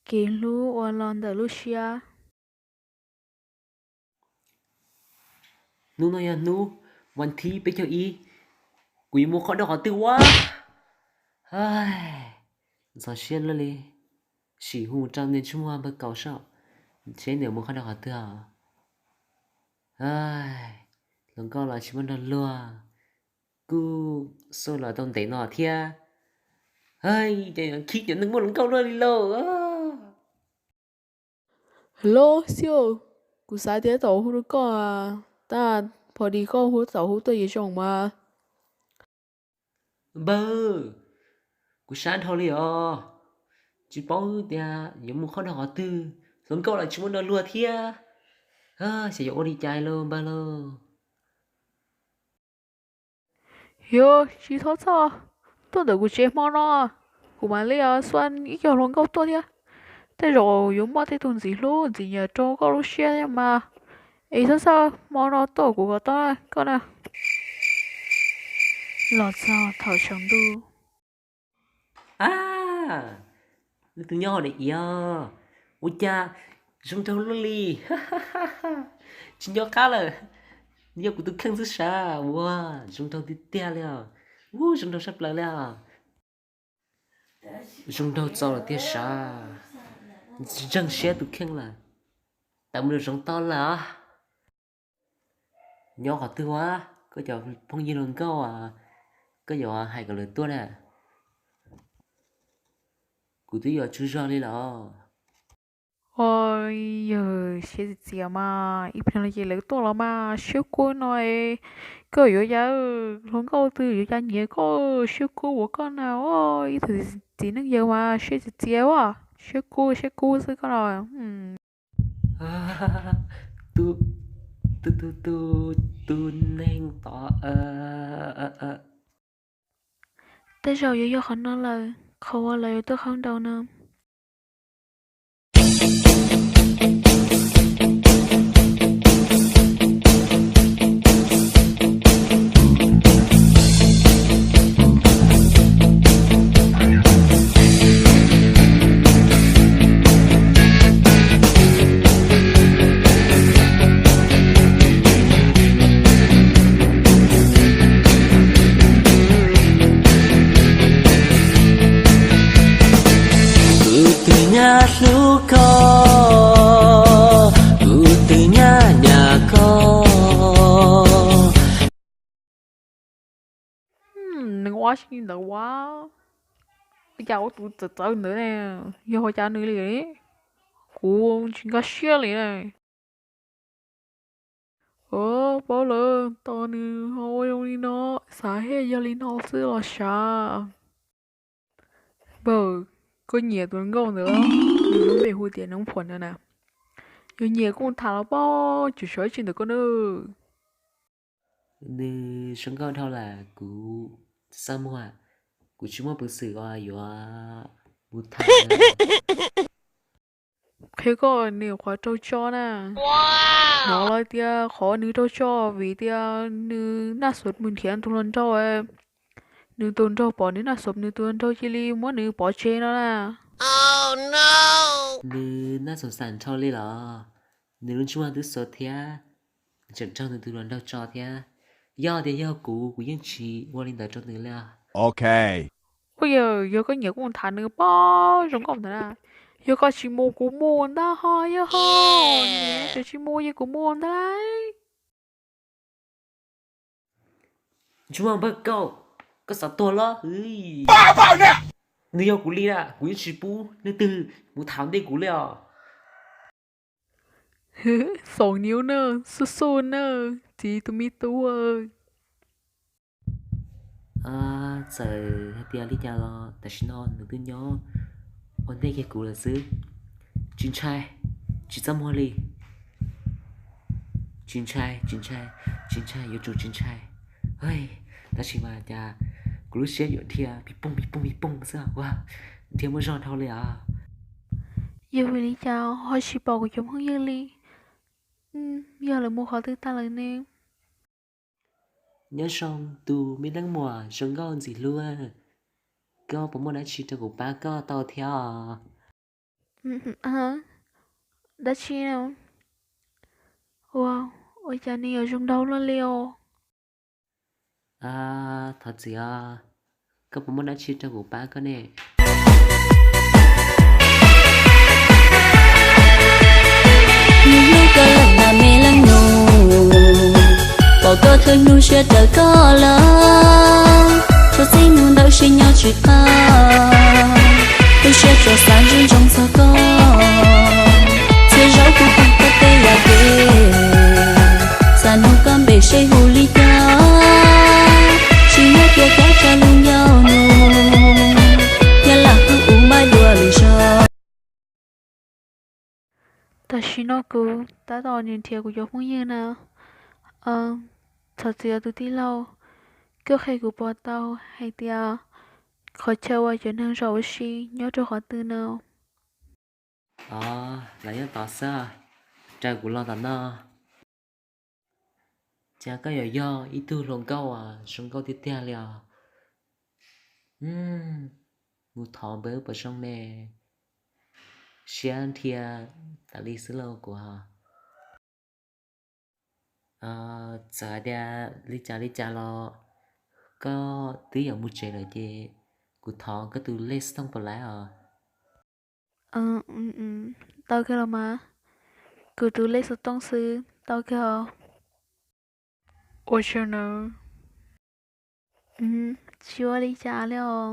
kev hlub uas los ntawm lub siab. Hnub no yog hnub vas thib peb caug ib, kuv yuav mus qhov dog qhov twg ua? Ntxhov siab luaj li. Sim hu rau niag ntsej muag npawg Kaus saib, seb nws mus qhov dog qhov twg. Hluas nkauj los tsis muaj nrog luag, kuj xauj los tau ntev no thiab. Hais, khib cov neeg muaj hluas nkauj luaj li lauj. Hello xiu, kuv xav tias tau hu rau koj, tab pho di koj hu tau hu tuaj yeej zoo mas. Npawg, kuv sab dhau li os, tsis paub tias yuav mus qhov dog qhov twg, hluas nkauj los tsis muaj nrog luag thiab, xyov yuav ua li cas lauj npawg lauj. Yog tsis txhob txhawj, tuaj ntawm kuv tsev hmo no, kuv mam li xua ib co hluas nkauj tuaj thiab. Tej zaum yuav muaj tej tug ntxim hlub ntxim nyiam rau koj lub siab thiab mas. Es txhob txhawj, hmo no tuaj kuv kom tau koj na. Los txog thaum tsaus ntuj. A, leej twg nyob hauv daim iav? Ua cas zoo nraug luaj li. Tsis nco qab lawm, yog kuv tus kheej xwb sav. Ua, zoo nraug tiag tiag li os. Ua, zoo nraug sab plaws li os. Zoo nraug txaus lawm tiag sav, ntseeg siab tus kheej lawm. Tawm mus rau zoov toj lawm. Nyob qhov twg ua? Koj cov phooj ywg hluas nkauj, koj yuav hais kom lawv tuaj na. Kuv twb yuav tsaug zog li los. Ua, yawg siab txias txias mas ib pliag no ces lawv tuaj los mas siab kub no. Koj yuav cas, hluas nkauj twg yuav cas nyiam koj, siab kub ua koj na. Ib tug txiv neej yawg mas siab txias txias ua, siab kub siab kub xwb koj los. Tus, tus, tus, tus neeg tod. Tej zaum yuav yog qhov no lawm, qhov uas lawv yuav tuaj qhab nraud no. Kuv twb nyab hlub koj, kuv twb nyab nyab koj. Nws ua si ntawd ua, ua cas ua tus txawv txawv ntawd ne, yog ua cas nws li, kuv tsis nkag siab li ne. Paub lawm, tos nws ho ua zoo li no, xav hais yog li no xwb los sav. Npawg, koj nyiam tus nkauj ntawd, nws lub npe hu tias Noob Phuam no na. Yog nyiam kuj tham los pab, tsis sawv tsis ntawm koj nawb. Nws zoo nkauj dhau lawm, kuv txaj muag, kuv tsis muaj peev xwm uas yuav mus tham. Qhia koj nws qhov raug tso na. Hnov lawv tias qhov nws raug tso vim tias nws naj xov mus nrhiav tus hluas nraug, nws tus nraug pom nws naj xov, nws tus nraug cia li muab nws pov tseg no na. Nws naj xov xam nrho li los? Nws lub ntsej muag twb xov thiab, tseem raug nws tus hluas nraug tso thiab. Yog tias yog kuv, kuv yeej tsis ua li ntawd rau nws li. Ok. Ua yawg, yog koj nyiam kuj tham nws pab zoo nkauj ntawd na. Yog koj tsis mus kuv mus ntag ho, yog ho. Tsis mus yog kuv mus ntag lauj. Ntsej muag npawg Kaus, koj xav tuag los? Nws yog kuv li na, kuv yeej tsis pub leej twg mus tham ntej kuv li os. Xoom niv na, xub xub na, txiv tus me tub. Txawm hais tias li cas los tam sim no nws twb nyob ua ntej kiag kuv lawm xwb. Tsis ntshai, tsis txaj muag li. Tsis ntshai, tsis ntshai, tsis ntshai, yuav tsum tsis ntshai. Tab sis mas cas kuv lub siab yuav dhia pis poog pis poog pis poog xwb ua, dhia muaj zog dhau li os. Yog vim li cas ho tsis pom kuv cov phooj ywg li? Yog lawv mus qhov twg tag lawm ne? Nyob zoo tus me leej muam zoo nkauj ntxim hlub, koj puas muaj dab tsi rau kuv pab koj tau thiab os? Dab tsi? Ua, ua cas nws yuav zoo nraug luaj li os? Thov txim os, koj puas muaj dab tsi rau kuv pab koj ne? Nws hlub koj lawm mas me leej nus, pom koj thawj hnub siab raws koj lawm, txhua txij hnub ntawd sib nyob tsis qab, tu siab tsuas xav ntsoov txog koj, txhia zaus kuv pom koj tej yam kev, xav nug koj npe seb hu li cas, tsis nyob cia koj tso lub ncauj nug, thiab lam hu ub npaib dua lwm zaus. Tam sim no kuv tab tom nrhiav kuv cov phooj ywg na. Thov txim os tus tij laug, koj qhia kuv puas tau hais tias qhov chaw uas cov neeg zaum ua si nyob rau qhov twg no? Os, lawv nyob tod xwb, raws kuv los tom no. Cas koj yuav yog ib tug hluas nkauj uas zoo nkauj tiag tiag li os. Mus thov npawb puas zoo ne, siab nrhia tas li xwb lauj kuv. Txawm hais tias li cas li cas los koj twb yuav mus tsev lawm ces kuv thov koj tus lej xov tooj puas lawv os? Tau kawg los mas, kuv tus lej xov tooj xwb, tau kawg os. Ua tsaug nawb. Tsis ua li cas li os.